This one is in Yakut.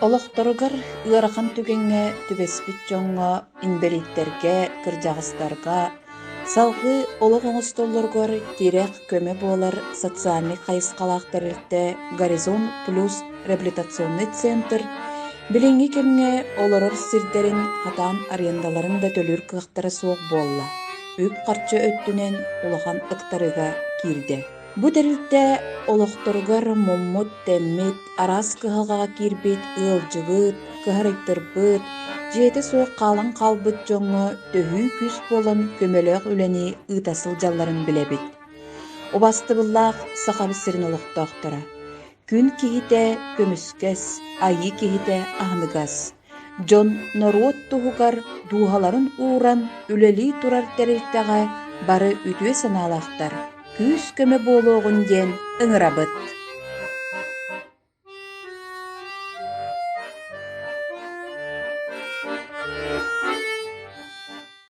Олохторугар ыарахан түгэҥҥэ түбэспит дьоҥҥо, инбэлииттэргэ, кырдьаҕастарга салгыы олох оҥостоллоругар тирэх көмө буолар социальнай хайысхалаах тэрилтэ «Горизонт плюс» реабилитационный центр билиҥҥи кэмҥэ олорор сирдэрин хатаан арендаларын да төлүүр кыахтара суох буолла, үп-харчы өттүнэн улахан ыктарыыга киирдэ. Бу тэрилтэ олохторугар муммут-тэммит, араас кыһалҕаҕа киирбит ыалдьыбыт, кыһарыйтарбыт, дьиэтэ суох хаалан хаалбыт дьоҥҥо төһүү күүс буолан көмөлөөх үлэни ыыта сылдьалларын билэбит. Убастыбыллаах Сахабыт сирин олохтоохторо, күн киһитэ көмүскэс, айыы киһитэ аһыныгас. Дьон норуот туһугар дууһаларын ууран үлэлии турар тэрилтэҕэ бары үтүө санаалаахтар, күүс-көмө буолуоҕун диэн ыҥырабыт.